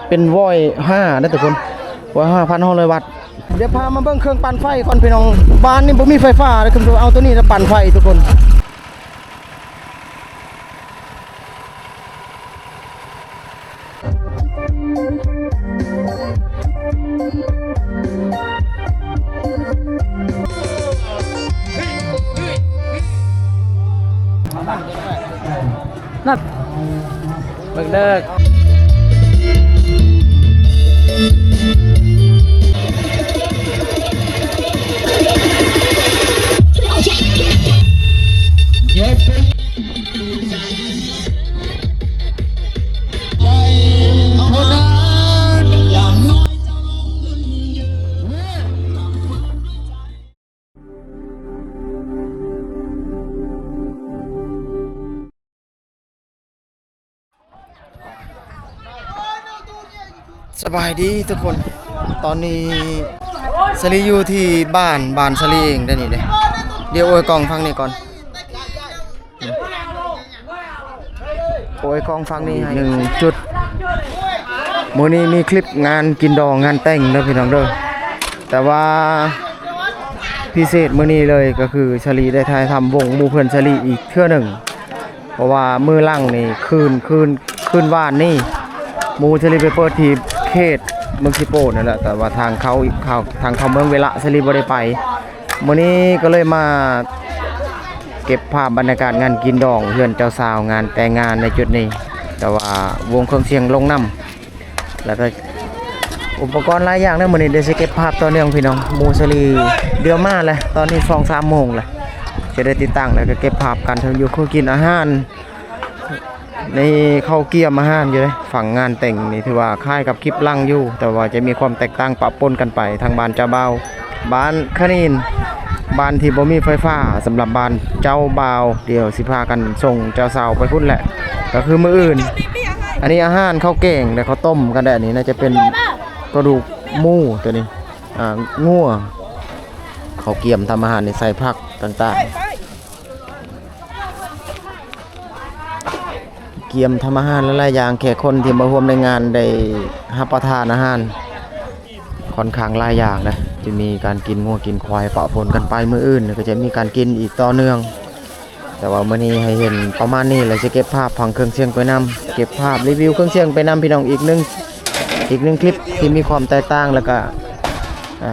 ເປັນ Volt ຫ້າເດີທຸກຄົນ Volt ຫ້າ ພັນຫ້າຮ້ອຍວັດ. ດຽວພາມາເບິ່ງເຄື່ອງປັ່ນໄຟກ່ອນພີ່ນ້ອງ. ບ້ານນີ້ບໍ່ມີໄຟຟ້າເດີ ຄືເອົາໂຕນີ້ລະປັ່ນໄຟທຸກຄົນ. ນັດ ເບິ່ງເດີ. ສະບາຍດີທຸກຄົນ ຕອນນີ້ສາລີຢູ່ທີ່ບ້ານ ບ້ານສາລີເອງເດ້ນີ້ເດ້. ດຽວໂອຍກ້ອງຝັ່ງນີ້ກ່ອນ. ໂອຍກ້ອງຝັ່ງນີ້ໃຫ້ໜຶ່ງຈຸດ. ມື້ນີ້ມີຄລິບງານກິນດອງງານແຕ່ງເດີພີ່ນ້ອງເດີ ແຕ່ວ່າພິເສດມື້ນີ້ເລີຍ ກໍຄືສາລີໄດ້ຖ່າຍທຳວົງໝູ່ເພື່ອນສາລີອີກເທື່ອໜຶ່ງ ເພາະວ່າມື້ຫຼັງນີ້ ຄືນ ຄືນ ຄືນວານນີ້ ໝູ່ສາລີໄປເປີດທີ່ເຂດເມືອງຊີໂປນນັ້ນແຫຼະ ແຕ່ວ່າທາງເຂົ້າ ເຂົ້າ ທາງເຂົ້າເມືອງເວລະ ສາລີບໍ່ໄດ້ໄປ. ມື້ນີ້ກໍເລີຍມາເກັບພາບບັນຍາກາດງານກິນດອງເຮືອນເຈົ້າສາວ ງານແຕ່ງງານໃນຈຸດນີ້ ແຕ່ວ່າວົງເຄື່ອງສຽງລົງນຳ ແລ້ວກໍອຸປະກອນຫຼາຍຢ່າງເດີ. ມື້ນີ້ດຽວຊິເກັບພາບຕໍ່ເນື່ອງພີ່ນ້ອງ ໝູ່ສາລີດຽວມາແຫຼະ ຕອນນີ້ສອງສາມໂມງແຫຼະ ຈະໄດ້ຕິດຕັ້ງ ແລ້ວກໍເກັບພາບການເຖິງຢູ່ຄືກິນອາຫານ. ນີ້ເຂົາກຽມອາຫານຢູ່ເດ້ ຝັ່ງງານແຕ່ງນີ້ຖືວ່າຄ້າຍກັບຄລິບຫຼັງຢູ່ ແຕ່ວ່າຈະມີຄວາມແຕກຕ່າງປະປົນກັນໄປ ທາງບ້ານເຈົ້າບ່າວ ບ້ານຂະໜິນ ບ້ານທີ່ບໍ່ມີໄຟຟ້າ ສຳລັບບ້ານເຈົ້າບ່າວ ດຽວຊິພາກັນສົ່ງເຈົ້າສາວໄປພຸ້ນແຫຼະ ກໍຄືມື້ອື່ນ. ອັນນີ້ອາຫານເຂົ້າແກງ ແລະ ເຂົ້າຕົ້ມກັນແດ່ ອັນນີ້ໜ້າຈະເປັນກະດູກໝູ ຕົວນີ້ ອ່າ ງົວ ເຂົາກຽມທຳອາຫານນີ້ໃສ່ຜັກຕ່າງໆ ກຽມທຳອາຫານຫຼາຍໆຢ່າງ ແຂກຄົນທີ່ມາຮ່ວມໃນງານໄດ້ຮັບປະທານອາຫານຂ້ອນຂ້າງຫຼາຍຢ່າງນະ ຈະມີການກິນງົວກິນຄວາຍປະປົນກັນໄປ. ມື້ອື່ນກໍຈະມີການກິນອີກຕໍ່ເນື່ອງ ແຕ່ວ່າມື້ນີ້ໃຫ້ເຫັນປະມານນີ້ ແລ້ວຈະເກັບພາບຟັງເຄື່ອງສຽງໄປນຳ ເກັບພາບຣີວິວເຄື່ອງສຽງໄປນຳພີ່ນ້ອງ. ອີກໜຶ່ງ ອີກໜຶ່ງຄລິບທີ່ມີຄວາມແຕກຕ່າງ ແລ້ວກໍ ອ່າ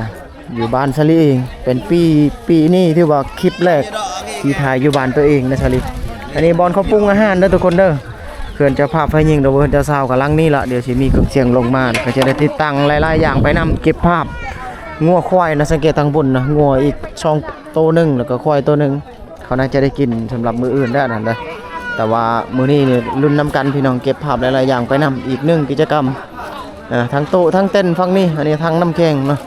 ຢູ່ບ້ານສາລີເອງ ເປັນປີ ປີນີ້ຖືວ່າຄລິບແລກທີ່ຖ່າຍຢູ່ບ້ານຕົວເອງນະສາລີ. ອັນນີ້ບ່ອນເຂົາປຸງອາຫານເດີທຸກຄົນເດີ ເຮືອນເຈົ້າພາບຝ່າຍຍິງ ຫຼືວ່າເຮືອນເຈົ້າສາວກໍຫຼັງນີ້ລະ. ດຽວຊິມີເຄື່ອງສຽງລົງມາ ກໍຈະໄດ້ຕິດຕັ້ງຫຼາຍໆຢ່າງໄປນຳ ເກັບພາບງົວຄວາຍນະ. ສັງເກດທາງພຸ້ນນະ ງົວອີກສອງໂຕໜຶ່ງ ແລ້ວກໍຄວາຍໂຕໜຶ່ງ ເຂົາໜ້າຈະໄດ້ກິນສຳລັບມື້ອື່ນແລ້ວນັ້ນເດີ ແຕ່ວ່າມື້ນີ້ນີ້ລຸ້ນນຳກັນພີ່ນ້ອງ ເກັບພາບຫຼາຍໆຢ່າງໄປນຳ. ອີກໜຶ່ງກິດຈະກຳ ເອີ ທັງໂຕະທັງເຕັນຝັ່ງນີ້ ອັນນີ້ຖັງນ້ຳແຂງເນາະ.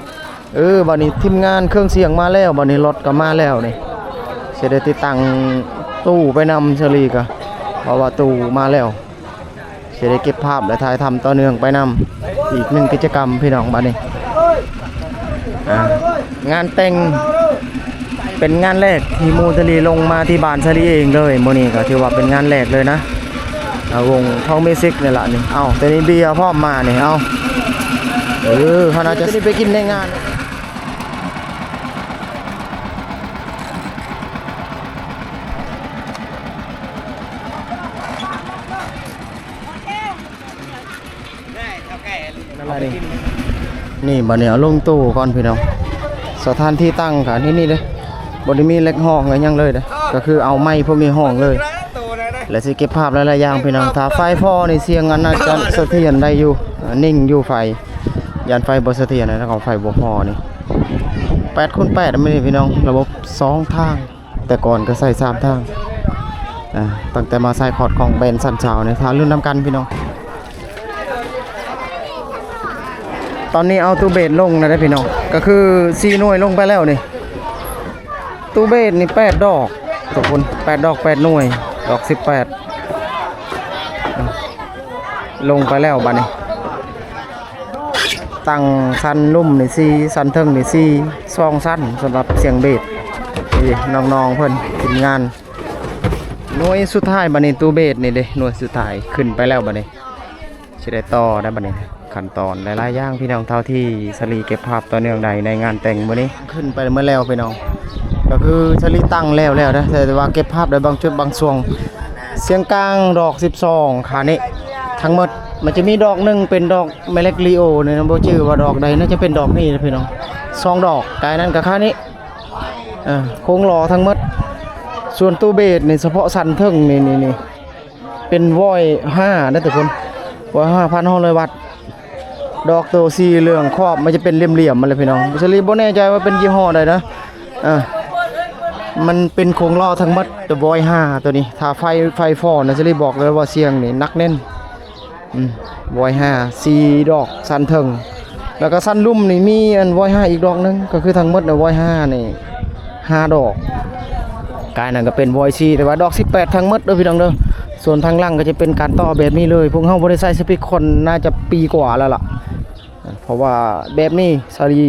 ເອີ ບັດນີ້ທີມງານເຄື່ອງສຽງມາແລ້ວ ບັດນີ້ລົດກໍມາແລ້ວນີ້ ຊິໄດ້ຕິດຕັ້ງຕູ້ໄປນຳ ສາລີກໍ ເພາະວ່າຕູ້ມາແລ້ວ ຊິໄດ້ເກັບພາບ ແລະ ຖ່າຍທຳຕໍ່ເນື່ອງໄປນຳ. ອີກໜຶ່ງກິດຈະກຳພີ່ນ້ອງ ບັດນີ້ ອ່າ ງານແຕ່ງ ເປັນງານແລກທີ່ໝູ່ສາລີລົງມາທີ່ບ້ານສາລີເອງເລີຍ. ມື້ນີ້ກໍຖືວ່າເປັນງານແລກເລີຍນະ ອ່າ ວົງທອງມິວສິກນີ້ລະນີ້. ເອົ້າ ແຕ່ນີ້ເບຍພ້ອມມານີ້ ເອົ້າ ເອີ ເຮົາໜ້າຈະໄປກິນໃນງານ. ນີ້ ບັດນີ້ເອົາລົງຕູ້ກ່ອນພີ່ນ້ອງ. ສະຖານທີ່ຕັ້ງກະທີ່ນີ້ເດ້ ບໍ່ໄດ້ມີເຫຼັກຫ້ອງອີ່ຫຍັງເລີຍເດ້ ກໍຄືເອົາໄມ້ພວກນີ້ຫ້ອງເລີຍ ແລະ ຊິເກັບພາບຫຼາຍໆຢ່າງພີ່ນ້ອງ. ຖ້າໄຟພໍນີ້ສຽງອັນໜ້າຈະສະຖຽນໄດ້ຢູ່ ອ່າ ນິ່ງຢູ່ໄຟ ຢ້ານໄຟບໍ່ສະຖຽນນະ ຂອງໄຟບໍ່ພໍນີ້. ແປດຄູນແປດ ແມ່ນພີ່ນ້ອງ ລະບົບສອງທາງ. ແຕ່ກ່ອນກໍໃສ່ສາມທາງ ອ່າ ຕັ້ງແຕ່ມາໃສ່ຄອດຂອງແບຣນສັນຊາວນີ້ ຖ້າລຸ້ນນຳກັນພີ່ນ້ອງ. ຕອນນີ້ເອົາຕູ້ເບດລົງແລ້ວເດ້ພີ່ນ້ອງ ກໍຄືສີ່ໜ່ວຍລົງໄປແລ້ວນີ້. ຕູ້ເບດນີ້ແປດດອກທຸກຄົນ ແປດດອກ ແປດໜ່ວຍ ດອກສິບແປດ ລົງໄປແລ້ວບັດນີ້. ຕັ້ງຊັ້ນລຸ່ມນີ້ສີ່ ຊັ້ນເທິງນີ້ສີ່ ສອງຊັ້ນ ສຳລັບສຽງເບດ. ນີ້ນ້ອງໆເພິ່ນທີມງານ ໜ່ວຍສຸດທ້າຍບັດນີ້ ຕູ້ເບດນີ້ເດ້ ໜ່ວຍສຸດທ້າຍຂຶ້ນໄປແລ້ວບັດນີ້. ຊິໄດ້ຕໍ່ໄດ້ບັດນີ້ ຂັ້ນຕອນຫຼາຍໆຢ່າງພີ່ນ້ອງ ເທົ່າທີ່ສາລີເກັບພາບຕໍ່ເນື່ອງໄດ້ໃນງານແຕ່ງມື້ນີ້ ຂຶ້ນໄປເໝິດແລ້ວພີ່ນ້ອງ ກໍຄືສາລີຕັ້ງແລ້ວແລ້ວນະ ແຕ່ວ່າເກັບພາບໄດ້ບາງຈຸດບາງຊ່ວງ ສຽງກາງດອກສິບສອງຂານີ້ທັງໝົດ ມັນຈະມີດອກໜຶ່ງເປັນດອກແມ່ເຫຼັກລີໂອນີ້ນະ ບໍ່ຈື່ວ່າດອກໃດ ໜ້າຈະເປັນດອກນີ້ນະພີ່ນ້ອງ ສອງດອກ ກາຍນັ້ນກໍຂານີ້ ເອີ ໂຄງຫຼໍ້ທັງໝົດ ສ່ວນຕູ້ເບສນີ້ ສະເພາະຊັ້ນເທິງນີ້ ນີ້ ນີ້ ເປັນວອຍຫ້າເດີທຸກຄົນ ວອຍຫ້າພັນຫ້າຮ້ອຍວັດ ດອກໂຕສີເຫຼືອງຂອບມັນຈະເປັນຫຼ່ຽມໆ ມັນແຫຼະພີ່ນ້ອງ ສາລີບໍ່ແນ່ໃຈວ່າເປັນຍີ່ຫໍ້ໃດນະ ເອີ ມັນເປັນໂຄງຫຼໍ້ທັງໝົດ ແຕ່ວອຍຫ້າໂຕນີ້ ຖ້າໄຟ ໄຟຟ້ອນະ ສາລີບອກເລີຍວ່າສຽງນີ້ໜັກແໜ້ນ ອືມ ວອຍຫ້າ ສີ່ດອກ ຊັ້ນເທິງ ແລ້ວກໍຊັ້ນລຸ່ມນີ້ມີອັນວອຍຫ້າອີກດອກໜຶ່ງ ກໍຄືທັງໝົດນະວອຍຫ້ານີ້ຫ້າດອກ ກາຍນັ້ນກໍເປັນວອຍສີ່ ແຕ່ວ່າດອກສິບແປດທັງໝົດເດີພີ່ນ້ອງເດີ ສ່ວນທາງຫຼັງກໍຈະເປັນການຕໍ່ແບບນີ້ເລີຍ ພວກເຮົາບໍ່ໄດ້ໃສ່ສະປີຄອນໜ້າຈະປີກວ່າແລ້ວລະ ເພາະວ່າແບບນີ້ສາລີ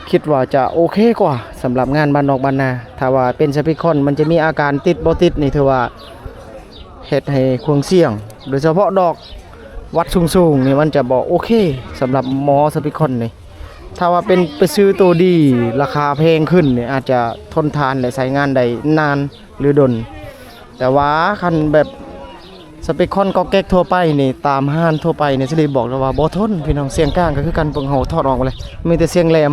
ຄິດວ່າຈະໂອເຄກວ່າ ສຳລັບງານບ້ານນອກບ້ານນາ ຖ້າວ່າເປັນສະປີຄອນມັນຈະມີອາການຕິດບໍ່ຕິດນີ້ ຖືວ່າເຮັດໃຫ້ຄວາມສ່ຽງ ໂດຍສະເພາະດອກວັດສູງໆນີ້ ມັນຈະບໍ່ໂອເຄ ສຳລັບໝໍສະປີຄອນນີ້ ຖ້າວ່າເປັນໄປຊື້ໂຕດີ ລາຄາແພງຂຶ້ນນີ້ ອາດຈະທົນທານ ແລະ ໃຊ້ງານໄດ້ນານ ຫຼືດົນ ແຕ່ວ່າຄັນແບບສະເປັກຄອນກອກແກກທົ່ວໄປນີ້ ຕາມຮ້ານທົ່ວໄປນີ້ ສະລີບອກເລີຍວ່າບໍ່ທົນ ພີ່ນ້ອງ ສຽງກາງກໍຄືກັນ ພວກເຮົາຖອດອອກໝົດເລີຍ ມີແຕ່ສຽງແຫຼມ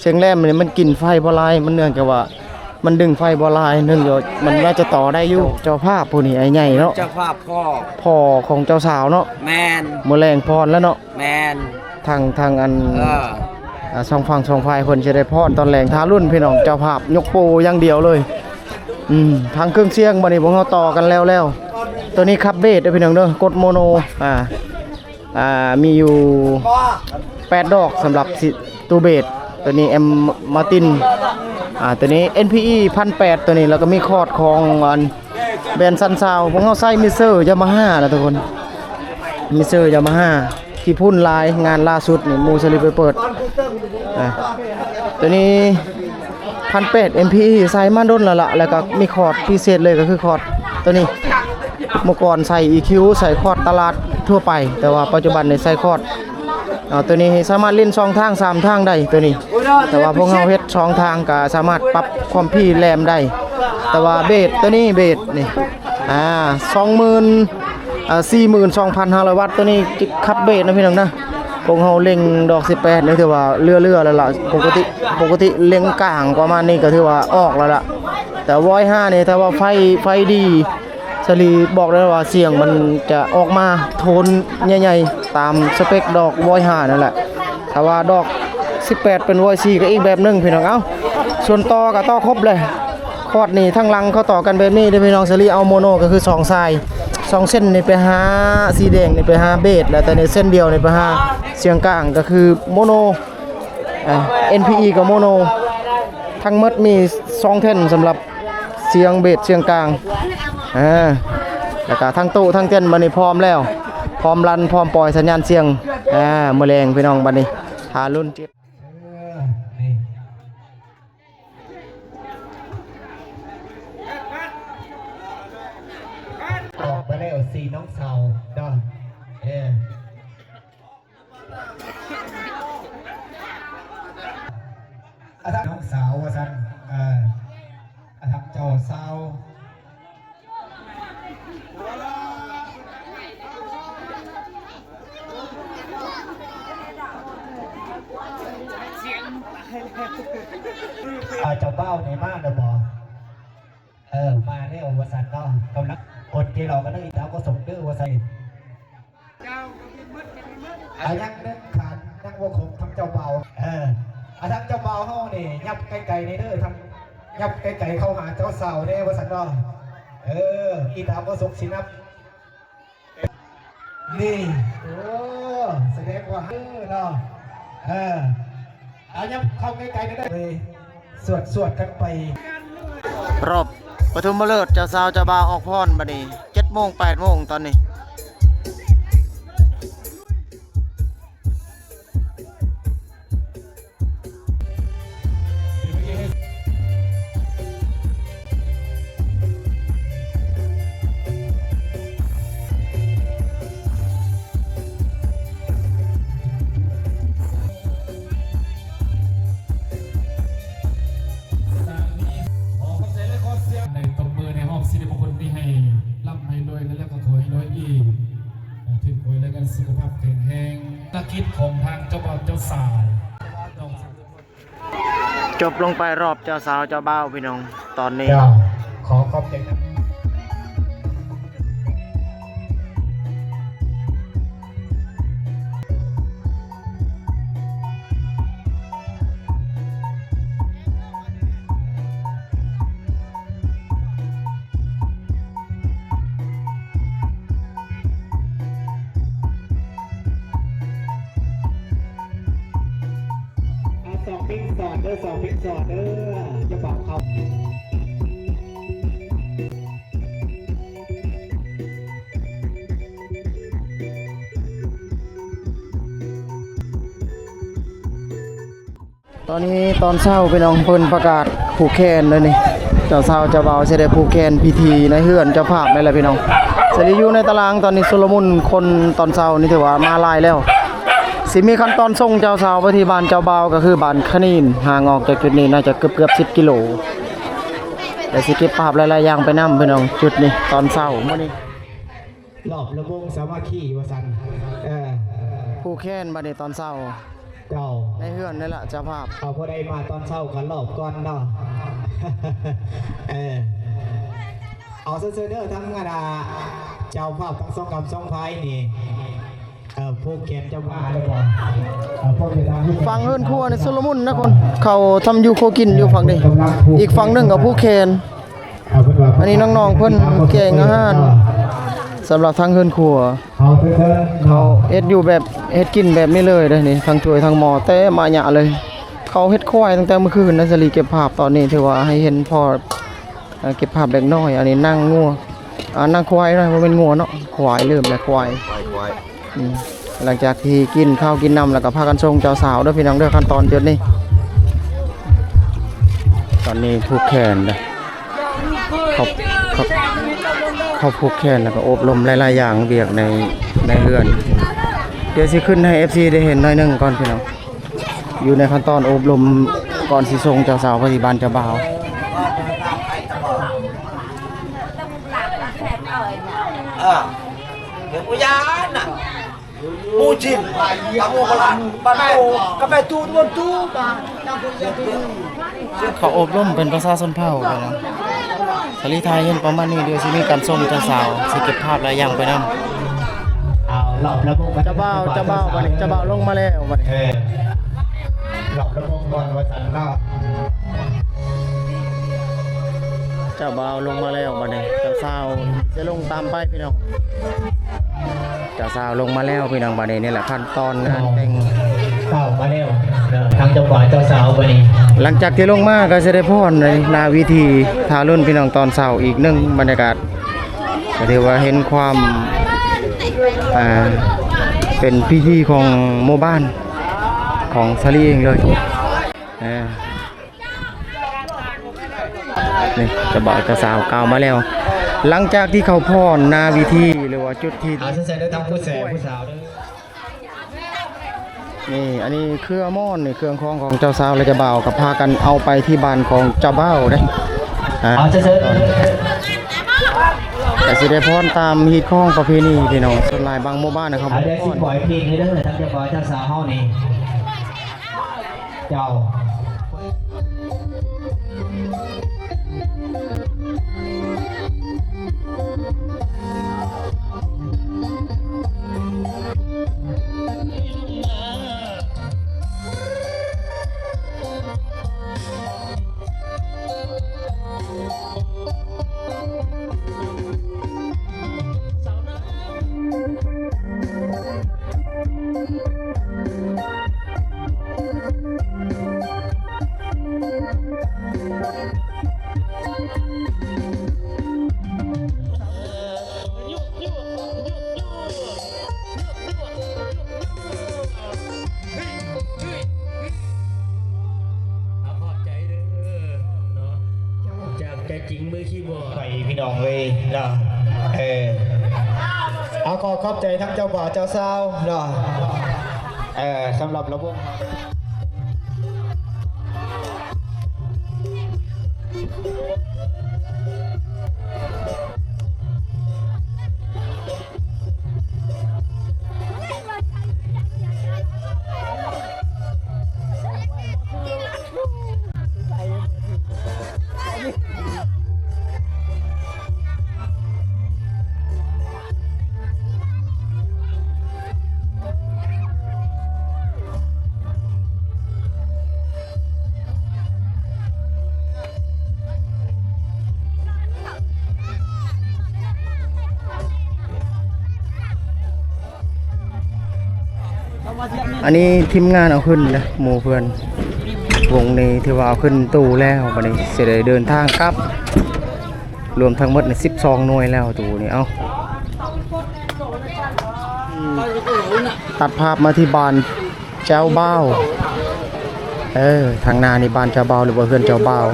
ສຽງແຫຼມນີ້ມັນກິນໄຟບໍ່ຫຼາຍ ມັນເນື່ອງຈາກວ່າມັນດຶງໄຟບໍ່ຫຼາຍ ໜຶ່ງ ມັນໜ້າຈະຕໍ່ໄດ້ຢູ່ ເຈົ້າພາບຜູ້ນີ້ ອ້າຍໃຫຍ່ເນາະ ເຈົ້າພາບພໍ່ ພໍ່ຂອງເຈົ້າສາວເນາະ ແມ່ນ ມື້ແລງພອນແລ້ວເນາະ ແມ່ນ ທາງ ທາງອັນ ເອີ ອ່າ ສອງຝັ່ງສອງຝ່າຍເພິ່ນຊິໄດ້ຟ້ອນຕອນແລງ ຖ້າລຸ້ນພີ່ນ້ອງ ເຈົ້າພາບຍົກໂປຢ່າງດຽວເລີຍ ອືມ ທາງເຄື່ອງສຽງບັດນີ້ພວກເຮົາຕໍ່ກັນແລ້ວແລ້ວ ໂຕນີ້ຂັບເບສເດີພີ່ນ້ອງເດີ ກົດໂມໂນ ອ່າ ອ່າ ມີຢູ່ແປດດອກສຳລັບ ຕູ້ເບສ ໂຕນີ້ແອັມມາຕິນ ອ່າ ໂຕນີ້ເອັນພີອີ ພັນແປດ ໂຕນີ້ ແລ້ວກໍມີຄອດຂອງອັນ ແບຣນຊັນຊາວ ພວກເຮົາໃຊ້ມິກເຊີຢາມາຮ່ານະທຸກຄົນ ມິກເຊີຢາມາຮ່າ ຂີ້ຝຸ່ນຫຼາຍ ງານລ່າສຸດນີ້ ໝູ່ສະລິບໄປເປີດ ອ່າ ໂຕນີ້ ພັນແປດ ເອັມພີອີ ໃສ່ມາດົນແລ້ວລະ ແລ້ວກໍມີຄອດພິເສດເລີຍ ກໍຄືຄອດໂຕນີ້ ເມື່ອກ່ອນໃສ່ອີຄິວ ໃສ່ຄອດຕະຫຼາດທົ່ວໄປ ແຕ່ວ່າປັດຈຸບັນນີ້ໃສ່ຄອດ ອ່າ ໂຕນີ້ສາມາດຫຼິ້ນສອງທາງສາມທາງໄດ້ໂຕນີ້ ແຕ່ວ່າພວກເຮົາເຮັດສອງທາງກໍສາມາດປັບຄວາມຖີ່ແຫຼມໄດ້ ແຕ່ວ່າເບສໂຕນີ້ ເບສນີ້ ອ່າ ສອງໝື່ນ ອ່າ ສີ່ໝື່ນສອງພັນຫ້າຮ້ອຍວັດ ໂຕນີ້ຂັບເບສນະພີ່ນ້ອງນະ ພວກເຮົາເລັ່ງດອກສິບແປດນີ້ຖືວ່າເຫຼືອໆແລ້ວລະ ປົກກະຕິ ປົກກະຕິເລັ່ງກາງປະມານນີ້ກໍຖືວ່າອອກແລ້ວລະ ແຕ່ວອຍຫ້ານີ້ ຖ້າວ່າໄຟ ໄຟດີ ສາລີບອກໄດ້ວ່າສຽງມັນຈະອອກມາໂທນໃຫຍ່ໆ ຕາມສະເປັກດອກວອຍຫ້ານັ້ນແຫຼະ ຖ້າວ່າດອກສິບແປດເປັນວອຍສີ່ກໍອີກແບບໜຶ່ງພີ່ນ້ອງ ເອົ້າ ສ່ວນຕໍ່ກໍຕໍ່ຄົບເລີຍ ຄອດນີ້ທາງຫຼັງເຂົາຕໍ່ກັນແບບນີ້ເດີພີ່ນ້ອງ ສາລີເອົາໂມໂນກໍຄືສອງສາຍ ສອງເສັ້ນນີ້ໄປຫາ ສີແດງນີ້ໄປຫາເບສ ແລ້ວແຕ່ໃນເສັ້ນດຽວນີ້ໄປຫາສຽງກາງ ກໍຄືໂມໂນ ອ່າ ເອັນພີອີ ກັບໂມໂນ ທັງໝົດມີສອງແທ່ນສຳລັບສຽງເບສສຽງກາງ ອ່າ ແລ້ວກະທັງໂຕະທັງເຕັນບັດນີ້ພ້ອມແລ້ວ ພ້ອມລັນ ພ້ອມປ່ອຍສັນຍານສຽງ ອ່າ ມື້ແລງພີ່ນ້ອງ ບັດນີ້ຖ້າລຸ້ນ ເອີ ນີ້ ອອກມາແລ້ວສີ່ນ້ອງສາວເນາະ ເອີ ອາທັງນ້ອງສາວວ່າຊັ້ນ ເອີ ອາທັງເຈົ້າສາວ ອາ ເຈົ້າບ່າວນີ້ມາແລ້ວບໍ່? ເອີ ມາແລ້ວວ່າຊັ້ນເນາະ ກຳລັງ ຄົນທີ່ລໍກັນເດີ ອີຕາບໍ່ສົມເດີວ່າຊັ້ນ. ອາ ຍັງໜຶ່ງຂັນ ຍັງບໍ່ຄົບ ທາງເຈົ້າບ່າວ ເອີ ອາ ທາງເຈົ້າບ່າວເຮົານີ້ ຫຍັບໄກໆແດ່ເດີ ທາງ ຫຍັບໄກໆເຂົ້າຫາເຈົ້າສາວແດ່ວ່າຊັ້ນເນາະ ເອີ ອີຕາບໍ່ສົກຊິນັບ ນີ້ ໂອ້ ສະແດງວ່າ ເອີ ເນາະ ເອີ ອາ ຫຍັບເຂົ້າໃກ້ໆໄດ້ ສວດໆກັນໄປ ຮອບປະຖົມມະເລີກ ເຈົ້າສາວເຈົ້າບ່າວອອກພອນ ບັດນີ້ເຈັດໂມງ ແປດໂມງຕອນນີ້. ແລະ ການສຸຂະພາບແຂງແຮງ ພາລະກິດຂອງທາງເຈົ້າບ່າວເຈົ້າສາວ ຈົບລົງໄປລອບເຈົ້າສາວເຈົ້າບ່າວພີ່ນ້ອງ ຕອນນີ້. ເຈົ້າ ຂໍຂອບໃຈນຳ. ອ່າ ສອງເພັງສອນເດີ ສອງເພັງສອນເດີ ຢ່າເບົາເຂົ້າ. ຕອນນີ້ຕອນເຊົ້າພີ່ນ້ອງ ເພິ່ນປະກາດຜູກແຂນເລີຍນີ້ ເຈົ້າສາວເຈົ້າບ່າວຊິໄດ້ຜູກແຂນພິທີໃນເຮືອນເຈົ້າພາບນີ້ແຫຼະພີ່ນ້ອງ. ສາລີຢູ່ໃນຕາລາງ ຕອນນີ້ຊຸນລະມຸນຄົນຕອນເຊົ້ານີ້ຖືວ່າມາຫຼາຍແລ້ວ. ຊິມີຂັ້ນຕອນສົ່ງເຈົ້າສາວໄປທີ່ບ້ານເຈົ້າບ່າວ ກໍຄືບ້ານຂະໜິນ ຫ່າງອອກຈາກຈຸດນີ້ໜ້າຈະເກືອບໆສິບກິໂລ. ແຕ່ຊິເກັບພາບຫຼາຍໆຢ່າງໄປນຳພີ່ນ້ອງ ຈຸດນີ້ຕອນເຊົ້າມື້ນີ້. ລອບລະວົງສາມັກຄີວ່າຊັ້ນ ເອີ ຜູກແຂນບັດນີ້ຕອນເຊົ້າ ເຈົ້າ ໃນເຮືອນນີ້ລະເຈົ້າພາບ. ເອົາ ຜູ້ໃດມາຕອນເຊົ້າກໍລອບກ່ອນເນາະ ເອີ ເອົາ ເຊີນເດີ ທັງອັນນ່າ ເຈົ້າພາບທັງສອງຄຳສອງພາຍນີ້ ເອີ ຜູກແຂນເຈົ້າພາບແລ້ວກໍ ເອີ ຝັ່ງເຮືອນຄົວນີ້ຊຸນລະມຸນນະຄົນ ເຂົາທຳຢູ່ຄົວກິນຢູ່ຝັ່ງນີ້ ອີກຝັ່ງໜຶ່ງກໍຜູກແຂນ. ອັນນີ້ນ້ອງໆເພິ່ນແກງອາຫານສຳລັບທາງເຮືອນຄົວ ເຂົາເຮັດຢູ່ແບບ ເຮັດກິນແບບນີ້ເລີຍເດ້ນີ້ ທັງຖ້ວຍທັງໝໍ້ ແຕ່ມາຍະເລີຍ. ເຂົາເຮັດຄວາຍຕັ້ງແຕ່ມື້ຄືນນະ ສາລີເກັບພາບຕອນນີ້ ຖືວ່າໃຫ້ເຫັນພໍ ເອີ ເກັບພາບເລັກນ້ອຍ. ອັນນີ້ໜັງງົວ ອ່າ ໜັງຄວາຍເນາະ ບໍ່ແມ່ນງົວເນາະ ຄວາຍ ລືມແລ້ວ ຄວາຍ ຄວາຍ ຄວາຍ. ອືມ ຫຼັງຈາກທີ່ກິນເຂົ້າກິນນ້ຳແລ້ວກໍພາກັນສົ່ງເຈົ້າສາວເດີພີ່ນ້ອງເດີ ຂັ້ນຕອນຈຸດນີ້. ຕອນນີ້ຜູກແຂນເດີ ເຂົາ ເຂົາ ເຂົາຜູກແຂນແລ້ວກໍອົບລົມຫຼາຍໆຢ່າງ ວຽກໃນ ໃນເຮືອນ. ດຽວຊິຂຶ້ນໃຫ້ເອັຟຊີໄດ້ເຫັນໜ້ອຍໜຶ່ງກ່ອນພີ່ນ້ອງ ຢູ່ໃນຂັ້ນຕອນອົບລົມກ່ອນຊິສົ່ງເຈົ້າສາວໄປທີ່ບ້ານເຈົ້າບ່າວ. ເອີ ເປັນພະຍານນະ ໝູ່ຈິນ ຕາໝູ່ໂບລານ ບ້ານໂຕ ກະແປຕູນວນຕູ ເຂົາອົບລົມເປັນພາສາຊົນເຜົ່າເນາະ. ສາລີຖ່າຍເຫັນປະມານນີ້ ດຽວຊິມີການສົ່ງເຈົ້າສາວ ຊິເກັບພາບຫຼາຍຢ່າງໄປນຳ. ເອົາ ລອບລະບົບ ເຈົ້າບ່າວ ເຈົ້າບ່າວ ບັດນີ້ເຈົ້າບ່າວລົງມາແລ້ວບັດນີ້ ເອີ ລອບລະບົບກ່ອນວ່າຊັ້ນເນາະ. ເຈົ້າບ່າວລົງມາແລ້ວບັດນີ້ ເຈົ້າສາວຈະລົງຕາມໄປພີ່ນ້ອງ. ເຈົ້າສາວລົງມາແລ້ວພີ່ນ້ອງ ບັດນີ້ ນີ້ແຫຼະຂັ້ນຕອນງານແຕ່ງ ເຈົ້າມາແລ້ວ ທາງເຈົ້າບ່າວເຈົ້າສາວບັດນີ້. ຫຼັງຈາກທີ່ລົງມາກໍຊິໄດ້ຟ້ອນໃນໜ້າເວທີ ຖ້າລຸ້ນພີ່ນ້ອງຕອນເຊົ້າອີກໜຶ່ງບັນຍາກາດ ກໍຖືວ່າເຫັນຄວາມ ອ່າ ເປັນພິທີຂອງໝູ່ບ້ານຂອງສາລີເອງເລີຍ ອ່າ. ນີ້ ເຈົ້າບ່າວເຈົ້າສາວກ່າວມາແລ້ວ ຫຼັງຈາກທີ່ເຂົາຟ້ອນໜ້າເວທີ ຫຼືວ່າຈຸດທີ່ ອ່າ ເຊີນເດີ ທາງຜູ້ແສຜູ້ສາວເດີ. ນີ້ ອັນນີ້ເຄື່ອງມ່ອນ ນີ້ເຄື່ອງຂອງຂອງເຈົ້າສາວ ແລະ ເຈົ້າບ່າວ ກໍພາກັນເອົາໄປທີ່ບ້ານຂອງເຈົ້າບ່າວເດ້ ອ່າ ເອົາເຊີນເຊີນ ກໍຊິໄດ້ຟ້ອນຕາມຮີດຄອງປະເພນີພີ່ນ້ອງ ສ່ວນຫຼາຍບາງໝູ່ບ້ານນະຄັບ ອ່າ ເດີຊິປ່ອຍເພງເດີ ທາງເຈົ້າບ່າວເຈົ້າສາວເຮົານີ້ ເຈົ້າ. ຂອບໃຈເດີເນາະ ຈາກໃຈຈິງມືຄີບອດ ໄປພີ່ນ້ອງເອີຍເນາະ ເອີ ເອົາ ຂໍຂອບໃຈທັງເຈົ້າບ່າວເຈົ້າສາວເນາະ ເອີ ສຳລັບລະບົບ. ອັນນີ້ທີມງານເອົາຂຶ້ນນະ ໝູ່ເພື່ອນ ວົງນີ້ຖືວ່າເອົາຂຶ້ນຕູ້ແລ້ວ ບັດນີ້ຊິໄດ້ເດີນທາງກັບ ລວມທັງໝົດນີ້ສິບສອງໜ່ວຍແລ້ວ ຕູ້ນີ້. ເອົ້າ ຕັດພາບມາທີ່ບ້ານເຈົ້າບ່າວ ເອີ ທາງໜ້ານີ້ບ້ານເຈົ້າບ່າວ ຫຼືວ່າເຮືອນເຈົ້າບ່າວ.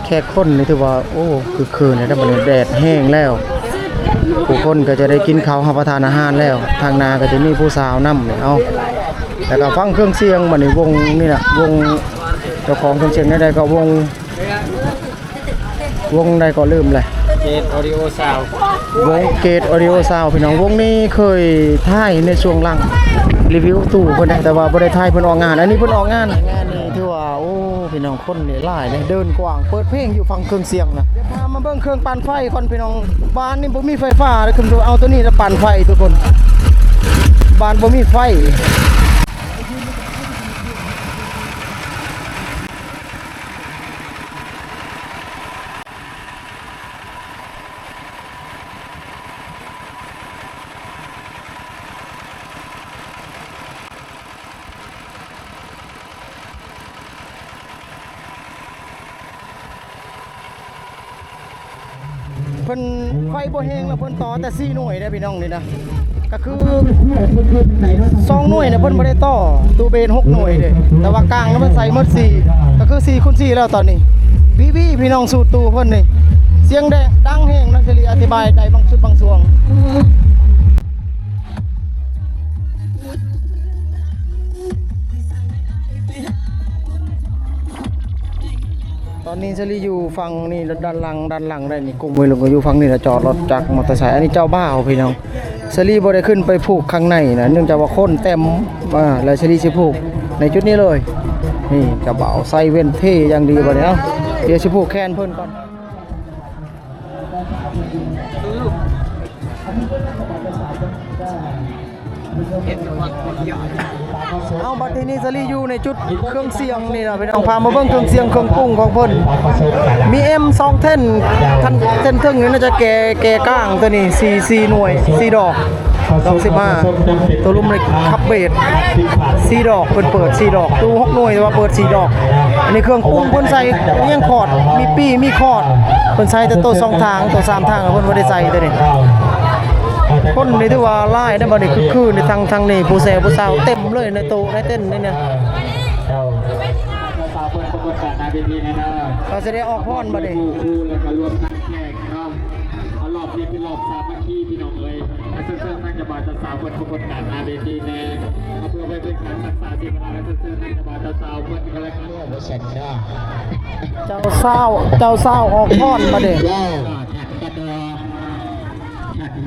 ແຂກຄົນນີ້ຖືວ່າ ໂອ້ ຄຶກຄື້ນແລ້ວ ບັດນີ້ແດດແຮງແລ້ວ ຜູ້ຄົນກໍຈະໄດ້ກິນເຂົ້າຮັບປະທານອາຫານແລ້ວ ທາງໜ້າກໍຈະມີຜູ້ສາວນຳ. ເອົ້າ ແລ້ວກໍຟັງເຄື່ອງສຽງ ບັດນີ້ວົງນີ້ລະ ວົງເຈົ້າຂອງເຄື່ອງສຽງແນວໃດກໍວົງ ວົງໃດກໍລືມແຫຼະ ເກດ Audio Sound ວົງເກດ Audio Sound ພີ່ນ້ອງ. ວົງນີ້ເຄີຍຖ່າຍໃນຊ່ວງຫຼັງ ຣີວິວຕູ້ເພິ່ນໄດ້ ແຕ່ວ່າບໍ່ໄດ້ຖ່າຍເພິ່ນອອກງານ ອັນນີ້ເພິ່ນອອກງານ ງານນີ້ຖືວ່າ ໂອ້ ພີ່ນ້ອງ ຄົນນີ້ຫຼາຍເດ້ ເດີ່ນກວ້າງ ເປີດເພງຢູ່ຟັງເຄື່ອງສຽງນະ. ດຽວພາມາເບິ່ງເຄື່ອງປັ່ນໄຟກ່ອນພີ່ນ້ອງ ບ້ານນີ້ບໍ່ມີໄຟຟ້າເດ້ ຄືເອົາໂຕນີ້ລະປັ່ນໄຟທຸກຄົນ ບ້ານບໍ່ມີໄຟ. ເພິ່ນໄຟບໍ່ແຮງແລ້ວ ເພິ່ນຕໍ່ແຕ່ສີ່ໜ່ວຍເດ້ພີ່ນ້ອງນີ້ນະ ກໍຄືສອງໜ່ວຍນະ ເພິ່ນບໍ່ໄດ້ຕໍ່ຕູ້ເບນຫົກໜ່ວຍເດ້ ແຕ່ວ່າກາງນະ ເພິ່ນໃສ່ໝົດສີ່ ກໍຄືສີ່ຄູນສີ່ແລ້ວຕອນນີ້. ວີໆ ພີ່ນ້ອງ ສູດຕູ້ເພິ່ນນີ້ ສຽງແດງດັງແຮງນະ ສາລີອະທິບາຍໄດ້ບາງຊຸດບາງຊ່ວງ. ຕອນນີ້ສາລີຢູ່ຝັ່ງນີ້ ດ້ານຫຼັງ ດ້ານຫຼັງໄດ້ນີ້ ກຸ່ມໄວລຸ້ນກໍຢູ່ຝັ່ງນີ້ລະ ຈອດລົດຈັກ ມໍເຕີໄຊ. ອັນນີ້ເຈົ້າບ່າວພີ່ນ້ອງ ສາລີບໍ່ໄດ້ຂຶ້ນໄປຜູກຂ້າງໃນນະ ເນື່ອງຈາກວ່າຄົນເຕັມ ອ່າ ແລ້ວສາລີຊິຜູກໃນຈຸດນີ້ເລີຍ. ນີ້ເຈົ້າບ່າວໃສ່ແວ່ນເທ່ຢ່າງດີບັດນີ້. ເອົ້າ ດຽວຊິຜູກແຂນເພິ່ນກ່ອນ. ເອົາ ບັດທີນີ້ສາລີຢູ່ໃນຈຸດເຄື່ອງສຽງນີ້ນະພີ່ນ້ອງ ພາມາເບິ່ງເຄື່ອງສຽງເຄື່ອງປຸງຂອງເພິ່ນ ມີເອັມສອງແທ່ນ ແທ່ນເທິງນີ້ໜ້າຈະແກ່ ແກ່ກາງ ໂຕນີ້ສີ່ ສີ່ໜ່ວຍ ສີ່ດອກ ດອກສິບຫ້າ ໂຕລຸ່ມນີ້ຂັບເບດ ສີ່ດອກ ເພິ່ນເປີດສີ່ດອກ ຕູ້ຫົກໜ່ວຍ ແຕ່ວ່າເປີດສີ່ດອກ. ອັນນີ້ເຄື່ອງປຸງເພິ່ນໃສ່ຫຍັງ ຄອດ ມີປີ້ ມີຄອດ ເພິ່ນໃສ່ແຕ່ໂຕສອງທາງ ໂຕສາມທາງເພິ່ນບໍ່ໄດ້ໃສ່ໂຕນີ້. ຄົນນີ້ຖືວ່າຫຼາຍນະ ບັດນີ້ຄຶກຄື້ນ ທັງ ທັງນີ້ຜູ້ແຊວຜູ້ສາວເຕັມເລີຍໃນໂຕະໃນເຕັນນີ້ນະ. ເຂົາຊິໄດ້ອອກພອນບັດນີ້. ເອົາ ລອບນີ້ເປັນລອບສາມັກຄີພີ່ນ້ອງເອີຍ ເຊີນທາງເຈົ້າບ່າວເຈົ້າສາວເພິ່ນປາກົດການໜ້າເວທີແດ່ ເພື່ອໄວ້ເປັນການຮັກສາຊີວິດ ເຊີນທາງເຈົ້າບ່າວເຈົ້າສາວເພິ່ນກໍແລ້ວກັນ ວ່າຊັ້ນເນາະ. ເຈົ້າສາວ ເຈົ້າສາວອອກພອນບັດນີ້ ເຈົ້າ ທັດ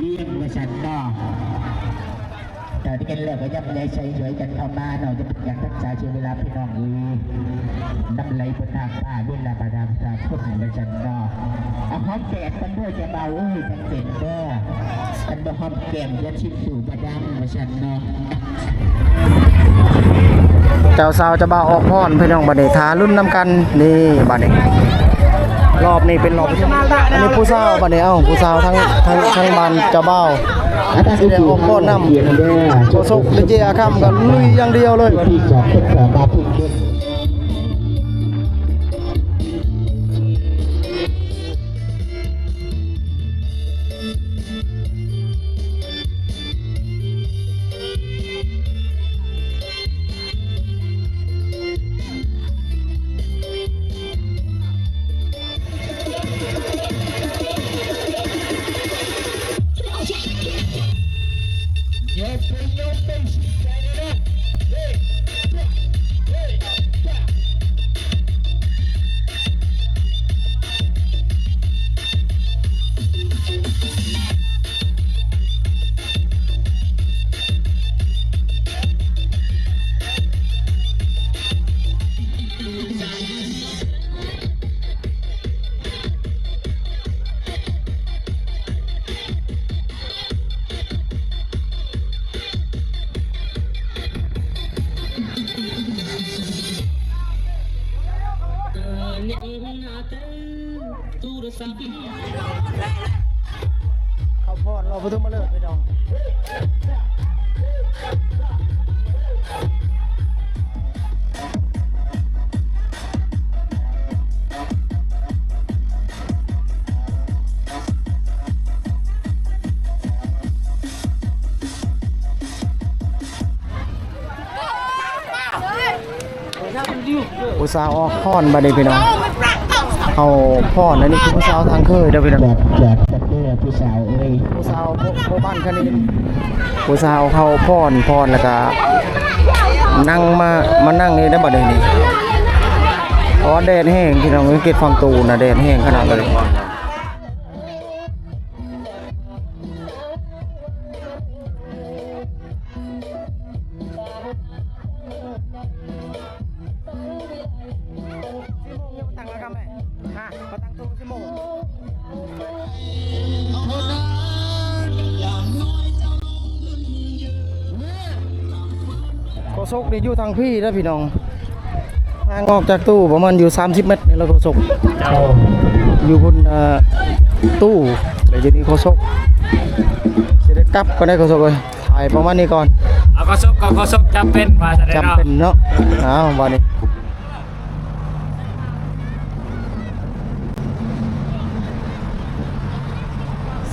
ວຽນວ່າຊັ້ນເນາະ. ເຈົ້າ ທີ່ກັນແລ້ວກໍຍັບໃຫຍ່ໃສ່ຫວຍກັນເຂົ້າມາເນາະ ຈະເປັນຫຍັງຮັກສາເສຍເວລາພີ່ນ້ອງເອີຍ ນ້ຳໄຫຼບໍ່ທາງຟ້າ ເວລາບໍ່ທາງສາຄົນວ່າຊັ້ນເນາະ. ເອົາ ຫອມແກ້ມກັນເດີເຈົ້າບ່າວເອີຍ ຈັ່ງເປັນເດີ ຄັນບໍ່ຫອມແກ້ມຢ່າຊິສູ່ບໍ່ດັງວ່າຊັ້ນເນາະ. ເຈົ້າສາວເຈົ້າບ່າວອອກພອນພີ່ນ້ອງ ບັດນີ້ຖ້າລຸ້ນນຳກັນ. ນີ້ບັດນີ້ ລອບນີ້ເປັນລອບ ອັນນີ້ຜູ້ສາວບັດນີ້ ເອົ້າ ຜູ້ສາວທາງ ທາງ ທາງບ້ານເຈົ້າບ່າວ ຊິໄດ້ອອກພອນນຳ ໂຄສົກດີເຈອາຄຳກໍລຸຍຢ່າງດຽວເລີຍ. ເຂົ້າພອນ ເອົາປະຕູມາເລີຍພີ່ນ້ອງ. ຜູ້ສາວອອກພ້ອນບັດນີ້ພີ່ນ້ອງ ເຮົາພ້ອນ ອັນນີ້ຄືຜູ້ສາວທາງເຄີຍເດີພີ່ນ້ອງ ແບບ ແບບເດີ ຜູ້ສາວເອີຍ ຜູ້ສາວໂບ ໂບບ້ານຄະນິນ ຜູ້ສາວເຂົາພ້ອນ ພ້ອນແລ້ວກະນັ່ງມາ ມານັ່ງນີ້ໄດ້ບັດນີ້ນີ້ ອໍ ແດດແຮງພີ່ນ້ອງ ເຂດຝັ່ງຕູນນະ ແດດແຮງຂະໜາດເລີຍ. ໂຄສົກນີ້ຢູ່ທາງພີ້ເດີພີ່ນ້ອງ ຫ່າງອອກຈາກຕູ້ປະມານຢູ່ສາມສິບແມັດນີ້ລະໂຄສົກ ເຈົ້າ ຢູ່ພຸ້ນ ເອີ ຕູ້ ແລ້ວຢູ່ນີ້ໂຄສົກ ຊິໄດ້ກັບກ່ອນໄດ໋ໂຄສົກເອີຍ ຖ່າຍປະມານນີ້ກ່ອນ ເອົາໂຄສົກ ກໍໂຄສົກຈຳເປັນວ່າຊັ້ນເນາະ ຈຳເປັນເນາະ ເອົາບາດນີ້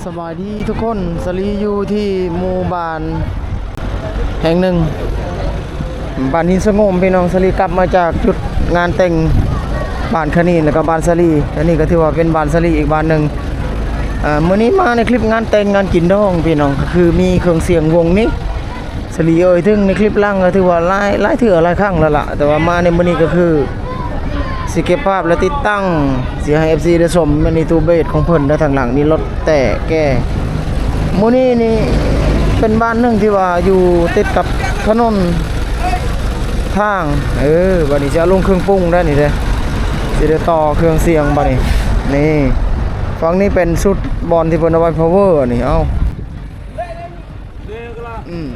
ສະບາຍດີທຸກຄົນ ສາລີຢູ່ທີ່ໝູ່ບ້ານແຫ່ງໜຶ່ງ ບ້ານຫີນສະໂງມພີ່ນ້ອງ ສາລີກັບມາຈາກຈຸດງານແຕ່ງບ້ານຄະນີນ ແລ້ວກໍບ້ານສາລີ ອັນນີ້ກໍຖືວ່າເປັນບ້ານສາລີອີກບ້ານໜຶ່ງ ເອີ ມື້ນີ້ມາໃນຄລິບງານແຕ່ງງານກິນດອງພີ່ນ້ອງ ກໍຄືມີເຄື່ອງສຽງວົງນີ້ ສາລີເອີ່ຍເຖິງໃນຄລິບຫຼັງກໍຖືວ່າຫຼາຍ ຫຼາຍເທື່ອຫຼາຍຄັ້ງແລ້ວລະ ແຕ່ວ່າມາໃນມື້ນີ້ກໍຄືຊິເກັບພາບ ແລະ ຕິດຕັ້ງ ຊິໃຫ້ເອັຟຊີໄດ້ຊົມ ແມ່ນນີ້ຕູ້ເບສຂອງເພິ່ນ ແລະ ທາງຫຼັງນີ້ລົດແຕ່ແກ່ ມື້ນີ້ນີ້ເປັນບ້ານໜຶ່ງທີ່ວ່າຢູ່ຕິດກັບຖະໜົນທາງ ເອີ ບາດນີ້ຊິເອົາລົງເຄື່ອງປຸງໄດ້ນີ້ເດ້ ຊິໄດ້ຕໍ່ເຄື່ອງສຽງບາດນີ້ ນີ້ ຝັ່ງນີ້ເປັນຊຸດບ່ອນທີ່ເພິ່ນເອົາໄວ້ພາວເວີນີ້ ເອົ້າ ອືມ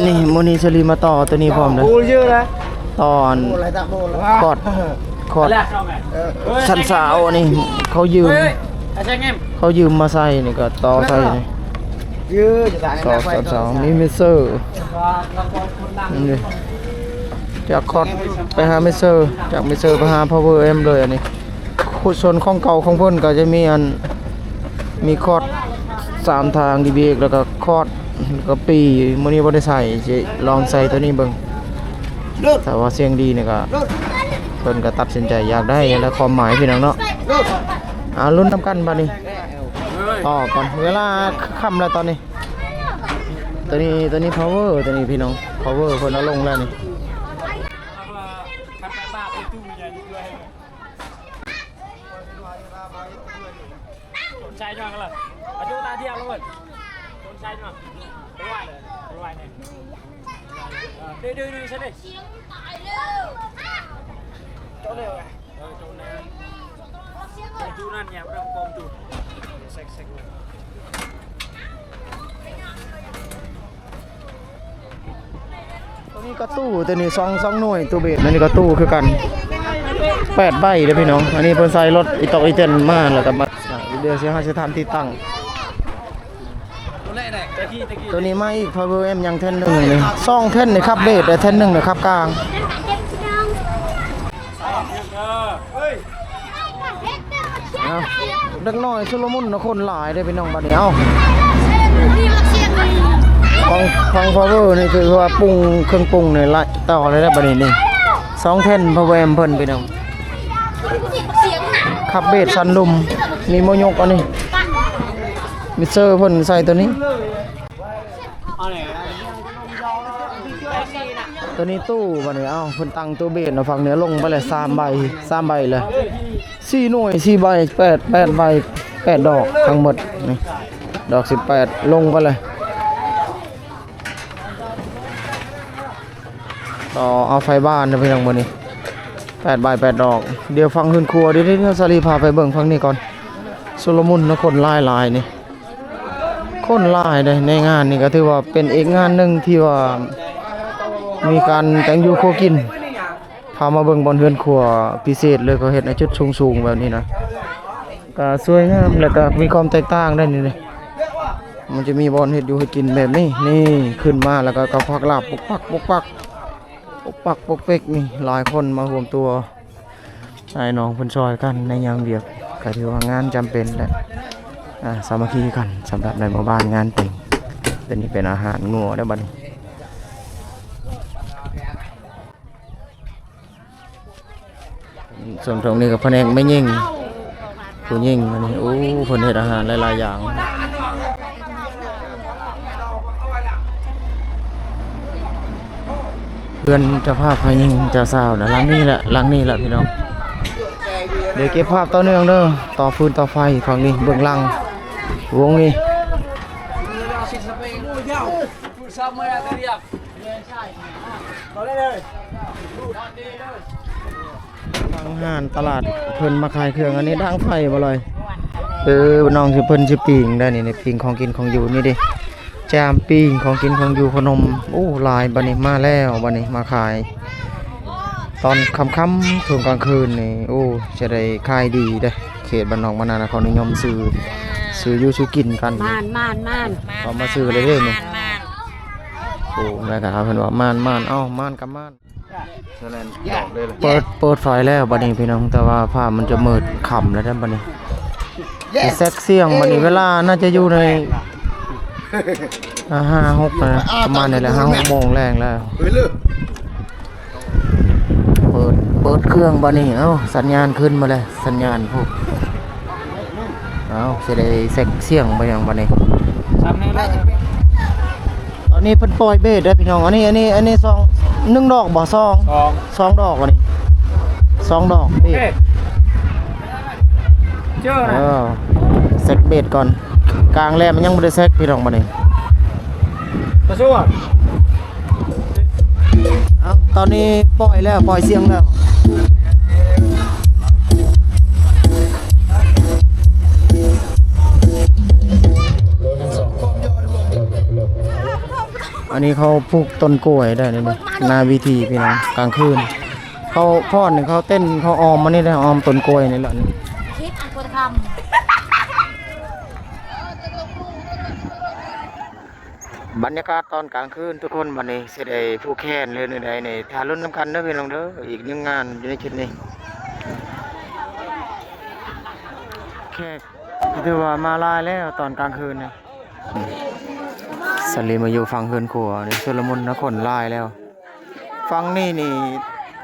ນີ້ ມື້ນີ້ສາລີມາຕໍ່ໂຕນີ້ພ້ອມເດີ ໂອ້ ເຢີະນະ ຕໍ່ອັນ ໂອ້ ຫຼາຍຕາໂບລະ ຄອດ ຄອດ ເອີ ຊັ້ນຊາວນີ້ ເຂົາຢືມ ເອີ ເຂົາຢືມມາໃສ່ນີ້ ກໍຕໍ່ໃສ່ນີ້ ເຢີະ ສອງ ສາມ ສອງ ມີມິກເຊີ ນີ້ ຈາກຄອດໄປຫາມິກເຊີ ຈາກມິກເຊີໄປຫາພາວເວີແອັມເລີຍ ອັນນີ້ ສ່ວນຂອງເກົ່າຂອງເພິ່ນກໍຈະມີອັນ ມີຄອດສາມທາງ ດີບີເອັກ ແລ້ວກໍຄອດ ແລ້ວກໍປີ ມື້ນີ້ບໍ່ໄດ້ໃສ່ ຊິລອງໃສ່ໂຕນີ້ເບິ່ງ ຖ້າວ່າສຽງດີນີ້ກໍ ເພິ່ນກໍຕັດສິນໃຈຢາກໄດ້ ແລ້ວຄວາມໝາຍພີ່ນ້ອງເນາະ ເອົາລຸ້ນນຳກັນບາດນີ້ ຕໍ່ກ່ອນ ເວລາຄ່ຳແລ້ວຕອນນີ້ ໂຕນີ້ ໂຕນີ້ພາວເວີ ໂຕນີ້ພີ່ນ້ອງ ພາວເວີເພິ່ນເອົາລົງແລ້ວນີ້ ໂຕນີ້ກໍຕູ້ ໂຕນີ້ສອງ ສອງໜ່ວຍ ຕູ້ເບສ ອັນນີ້ກໍຕູ້ຄືກັນ ແປດໃບເດີພີ່ນ້ອງ ອັນນີ້ເພິ່ນໃສ່ລົດອີຕອກອີເຕັນມາ ແລ້ວກໍມາ ດຽວຊິ ເຮົາຊິຖາມທີ່ຕັ້ງ ໂຕນີ້ມາອີກ ພາວເວີແອັມຍັງແທ່ນໜຶ່ງນີ້ ສອງແທ່ນນີ້ຂັບເບສ ແຕ່ແທ່ນໜຶ່ງນີ້ຂັບກາງ ເອົ້າ ເດັກນ້ອຍຊຸນລະມຸນເນາະ ຄົນຫຼາຍເດ້ພີ່ນ້ອງ ບາດນີ້ ເອົ້າ ຟັງ ຟັງພາວເວີນີ້ ຄືວ່າປຸງ ເຄື່ອງປຸງນີ້ຫຼາຍຕໍ່ເລີຍເດ້ ບາດນີ້ນີ້ ສອງແທ່ນພາວເວີແອັມເພິ່ນພີ່ນ້ອງ ຂັບເບສສັນລຸ່ມ ມີໂມຍົກອັນນີ້ ມິກເຊີເພິ່ນໃສ່ໂຕນີ້ ໂຕນີ້ຕູ້ ບາດນີ້ ເອົ້າ ເພິ່ນຕັ້ງຕູ້ເບສເນາະ ຝັ່ງເໜືອລົງໄປແລ້ວສາມໃບ ສາມໃບເລີຍ ສີ່ໜ່ວຍ ສີ່ໃບ ແປດ ແປດໃບ ແປດດອກທັງໝົດນີ້ ດອກສິບແປດ ລົງໄປເລີຍ ຕໍ່ເອົາໄຟບ້ານເດີພີ່ນ້ອງມື້ນີ້ ແປດໃບ ແປດດອກ ດຽວຝັ່ງເຮືອນຄົວ ດຽວ ດຽວສາລີພາໄປເບິ່ງຝັ່ງນີ້ກ່ອນ ຊຸນລະມຸນເນາະ ຄົນຫຼາຍໆນີ້ ຄົນຫຼາຍເດ້ ໃນງານນີ້ກໍຖືວ່າເປັນອີກງານໜຶ່ງທີ່ວ່າມີການແຕ່ງຢູ່ຄົວກິນ ພາມາເບິ່ງບ່ອນເຮືອນຄົວພິເສດເລີຍ ເຂົາເຮັດໃນຈຸດສູງໆແບບນີ້ນະ ກໍສວຍງາມ ແລ້ວກໍມີຄວາມແຕກຕ່າງໄດ໋ນີ້ເດ້ ມັນຈະມີບ່ອນເຮັດຢູ່ເຮັດກິນແບບນີ້ ນີ້ຂຶ້ນມາ ແລ້ວກໍເຂົາພັກລາບ ປຸກປັກ ປຸກປັກ ປຸກປັກ ປຸກເປັກ ນີ້ຫຼາຍຄົນມາຮວມຕົວ ອ້າຍນ້ອງເພິ່ນຊ່ອຍກັນໃນຍາມວຽກ ກໍຖືວ່າງານຈຳເປັນແຫຼະ ອ່າ ສາມັກຄີກັນສຳລັບໃນໝູ່ບ້ານງານແຕ່ງ. ຕົວນີ້ເປັນອາຫານງົວເດີ້ບັດນີ້. ສ່ວນຕົງນີ້ກໍພະແນກແມ່ຍິງ ຜູ້ຍິງອັນນີ້. ໂອ້ ເພິ່ນເຮັດອາຫານຫຼາຍໆຢ່າງ. ເຮືອນເຈົ້າພາບ ພະຍິງເຈົ້າສາວນະ ຫຼັງນີ້ແຫຼະ ຫຼັງນີ້ແຫຼະພີ່ນ້ອງ. ດຽວເກັບພາບຕໍ່ເນື່ອງເດີ້ ຕໍ່ຟືນຕໍ່ໄຟຝັ່ງນີ້ ເບື້ອງຫຼັງວົງນີ້. ທາງຮ້ານຕະຫຼາດເພິ່ນມາຂາຍເຄື່ອງ. ອັນນີ້ດັງໄຟບໍ່ລອຍ? ເອີ ນ້ອງຊິ ເພິ່ນຊິປີ້ງໄດ໋ນີ້ ນີ້ປີ້ງຂອງກິນຂອງຢູ່ນີ້ເດ້. ຈາມປີ້ງຂອງກິນຂອງຢູ່ ຂະໜົມ. ໂອ້ ຫຼາຍບັດນີ້ ມາແລ້ວບັດນີ້ ມາຂາຍຕອນຄ່ຳໆ ຊ່ວງກາງຄືນນີ້. ໂອ້ ຈະໄດ້ຂາຍດີເດ້. ເຂດບ້ານນອກບ້ານນານະຄອນນິຍົມ ຊື່ ຊື້ຢູ່ຊື້ກິນກັນ. ມານ ມານ ມານ ເຂົາມາຊື້ເລີຍເດ້ນີ້. ໂອ້ ແມ່ຄ້າເພິ່ນວ່າ ມານ ມານ ເອົ້າ ມານກັບມານ. ເປີດ ເປີດໄຟແລ້ວບັດນີ້ພີ່ນ້ອງ ແຕ່ວ່າພາບມັນຈະມືດຄ່ຳແລ້ວເດ້ບັດນີ້. ຊິແຊັກສຽງບັດນີ້ ເວລາໜ້າຈະຢູ່ໃນ ອ່າ ຫ້າຫົກ ປະມານນີ້ແຫຼະ ຫ້າຫົກໂມງແລງແລ້ວ. ເປີດ ເປີດເຄື່ອງບັດນີ້. ເອົ້າ ສັນຍານຂຶ້ນມາແລ້ວ ສັນຍານພຸ້ນ. ເອົ້າ ຊິໄດ້ແຊັກສຽງໄປຫຍັງບັດນີ້. ຕອນນີ້ເພິ່ນປ່ອຍເບດເດີ້ພີ່ນ້ອງ. ອັນນີ້ ອັນນີ້ ອັນນີ້ສອງ ໜຶ່ງດອກບໍ່? ສອງ ສອງ ສອງດອກ. ອັນນີ້ສອງດອກເບດ. ເອີ ແຊັກເບດກ່ອນ ກາງແລ້ວມັນຍັງບໍ່ໄດ້ແຊັກພີ່ນ້ອງບັດນີ້. ເອົ້າ ຕອນນີ້ປ່ອຍແລ້ວ ປ່ອຍສຽງແລ້ວ. ອັນນີ້ເຂົາປູກຕົ້ນກ້ວຍໄດ້ນີ້ ໜ້າເວທີພີ່ນ້ອງ ກາງຄືນ. ເຂົາຟ້ອນ ເຂົາເຕັ້ນ ເຂົາອ້ອມມານີ້ແຫຼະ ອ້ອມຕົ້ນກ້ວຍນີ້ແຫຼະ. ບັນຍາກາດຕອນກາງຄືນທຸກຄົນ ບັດນີ້ຊິໄດ້ຜູກແຂນຫຼືແນວໃດນີ້ ຖ້າລຸ້ນນຳກັນເດີ້ພີ່ນ້ອງເດີ້. ອີກໜຶ່ງງານຢູ່ໃນຈຸດນີ້ ແຂກຖືວ່າມາຫຼາຍແລ້ວຕອນກາງຄືນນີ້. ສາລີມາຢູ່ຝັ່ງເຮືອນຄົວນີ້ ຊຸລະມຸນນະຄົນຫຼາຍແລ້ວ. ຝັ່ງນີ້ນີ້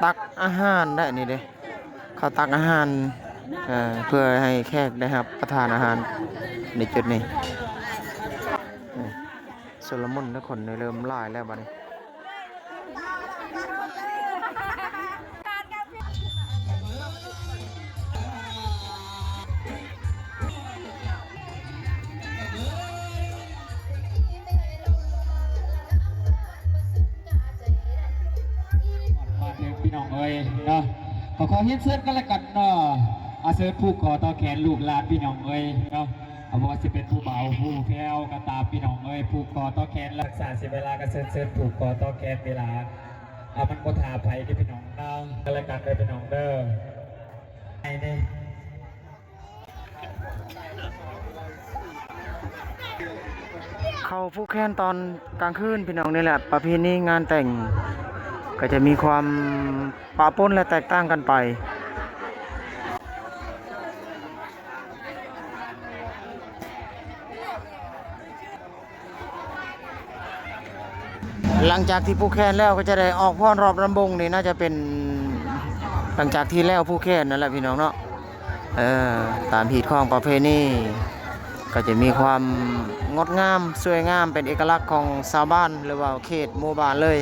ຕັກອາຫານໄດ້ນີ້ເດ້ ເຂົາຕັກອາຫານ ເອີ ເພື່ອໃຫ້ແຂກໄດ້ຮັບປະທານອາຫານໃນຈຸດນີ້. ຊຸລະມຸນນະຄົນນີ້ເລີ່ມຫຼາຍແລ້ວບັດນີ້. ມາເຖິງພີ່ນ້ອງເອີຍເນາະ ກໍຂໍຮຽນເຊີນກັນແລະກັນເນາະ ອາ ເຊີນຜູກຄໍຕໍ່ແຂນລູກຫຼານພີ່ນ້ອງເອີຍເນາະ. ອາ ບໍ່ວ່າຊິເປັນຜູ້ບ່າວຜູ້ແພ້ວກໍຕາມ ພີ່ນ້ອງເອີຍ ຜູກຄໍຕໍ່ແຂນ ລັກສາສິເວລາກໍເຊີນ ເຊີນຜູກຄໍຕໍ່ແຂນເວລາ ອາ ມັນບໍ່ຖ້າໃຜເດ້ພີ່ນ້ອງເນາະ ກັນແລະກັນເດີພີ່ນ້ອງເດີ ໃຫ້ເດ້. ເຂົ້າຜູກແຂນຕອນກາງຄືນພີ່ນ້ອງ ນີ້ແຫຼະ ປະເພນີງານແຕ່ງ ກໍຈະມີຄວາມປະປົນ ແລະ ແຕກຕ່າງກັນໄປ. ຫຼັງຈາກທີ່ຜູກແຂນແລ້ວ ກໍຈະໄດ້ອອກຟ້ອນຮອບລຳວົງນີ້ ໜ້າຈະເປັນຫຼັງຈາກທີ່ແລ້ວຜູກແຂນນັ້ນແຫຼະພີ່ນ້ອງເນາະ. ເອີ ຕາມຮີດຄອງປະເພນີ ກໍຈະມີຄວາມງົດງາມ ສວຍງາມ ເປັນເອກະລັກຂອງຊາວບ້ານ ຫຼືວ່າເຂດໝູ່ບ້ານເລີຍ.